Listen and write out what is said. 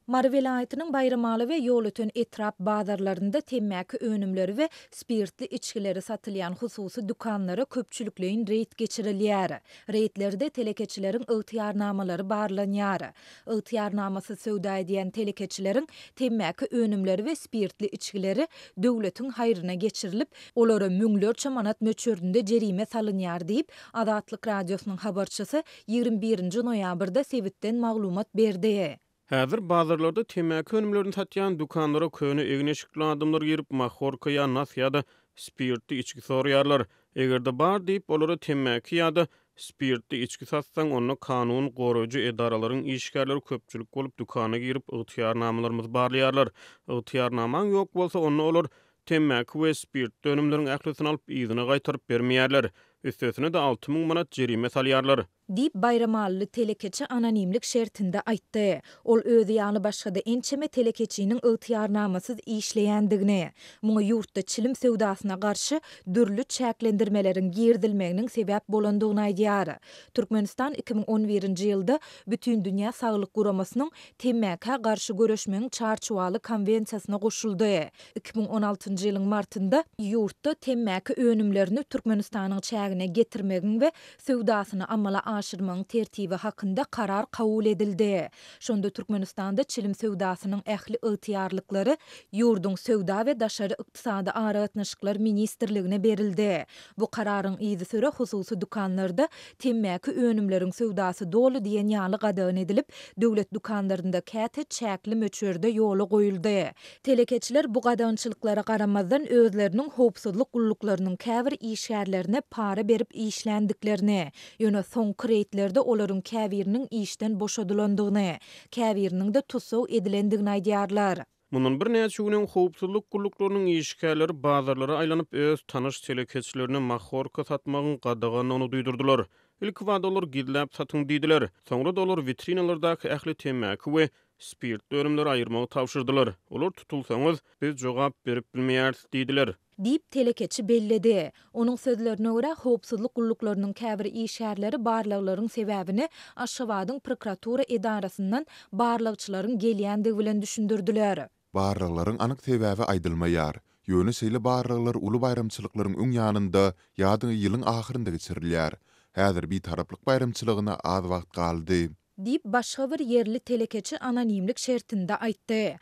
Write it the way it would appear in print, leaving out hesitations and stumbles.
Mary welaýatynyň Baýramaly we Ýolöten etrap bazarlarynda temmäki önümleri we spirtli içgileri satylýan hususy dükanlara köpçülikleýin reýd geçirilýär. Reýdlerde telekeçileriň ygtyýarnamalary barlanýar. Ygtyýarnamasyz söwda edýän telekeçileriň temmäki önümleri we spirtli içgileri döwletiň haýryna geçirilip, olara müňlerçe manat möçberinde jerime salynýar diýip, Azatlyk Radiosynyň habarçysy 21-nji noýabrda sebitden maglumat berdi. Häzir bazarlarda temmäki önümlerini satýan dükanlara köne egin-eşikli adamlar girip, mahorka ýa nas ýa-da spirtli içgi soraýarlar. Eger-de bar diýip, olara temmäki ýa-da spirtli içgi satsaň, onda kanun goraýjy edaralaryň işgärleri köpçülik bolup dükana girip, ygtyýarnamalarymyzy barlaýarlar. Ygtyýarnamaň ýok bolsa, onda olar temmäki we spirtli önümleriň ählisini alyp, yzyna gaýtaryp bermeýärler. Üstesine-de 6000 manat jerime salýarlar. Diýip, baýramalyly telekeçi anonimlik şertinde aýtdy. Ol özi ýaly başga-da ençeme telekeçiniň ygtyýarnamasyz işleýändigini, muňa ýurtda çilim söwdasyna garşy dürli çäklendirmeleriň girizilmeginiň sebäp bolandygyny aýdýar. Türkmenistan 2011-nji ýylda Bütindünýä saglyk guramasynyň Temmäkä garşy göreşmegiň çarçuwaly konwensiýasyna goşuldy. 2016-njy ýylyň martynda ýurtda temmäki önümlerini Türkmenistanyň çägine getirmegiň we söwdasyny amala aşyrmagyň tertibi hakynda karar kabul edildi. Şonda Türkmenistanda çilim söwdasynyň ähli ygtyýarlyklary ýurduň Söwda we daşary ykdysady aragatnaşyklar ministrligine berildi. Bu kararyň yzysüre hususy dükanlarda temmäki önümleriň söwdasy doly diýen ýaly gadagan edilip, döwlet dükanlarynda käte çäkli möçberde ýola goýuldy. Telekeçiler bu gadagançylyklara garamazdan özleriniň howpsuzlyk gulluklarynyň käbir işgärlerine para berip işländiklerini, ýöne soňky reýdlerde olaryň käbiriniň işden boşadylandygyny, käbiriniň-de tussag edilendigini aýdýarlar. Mundan birnäçe gün öň howpsuzlyk gulluklarynyň işgärleri bazarlara aýlanyp, öz tanyş telekeçilerine mahorka satmagyň gadagandygyny duýdurdylar. Ilkibada olar gizläp satyň diýdiler. Soňra-da olar witrinalardaky ähli temmäki we spirtli önümleri aýyrmagy tabşyrdylar. Olar tutulsaňyz, biz jogap berip bilmeýäris diýdiler. Diýip, telekeçi belledi. Onuň sözlerine görä, howpsuzlyk gulluklarynyň käbir işgärleri barlaglaryň sebäbini Aşgabadyň prokuratura edarasyndan barlagçylaryň gelýändigi bilen düşündirdiler. Barlaglaryň anyk sebäbi aýdylmaýar. Ýöne şeýle barlaglar uly baýramçylyklaryň öň ýanynda ýa-da ýylyň ahyrynda geçirilýär. Häzir Bitaraplyk baýramçylygyna az wagt galdy. Diýip, başga bir ýerli telekeçi anonimlik şertinde aýtdy.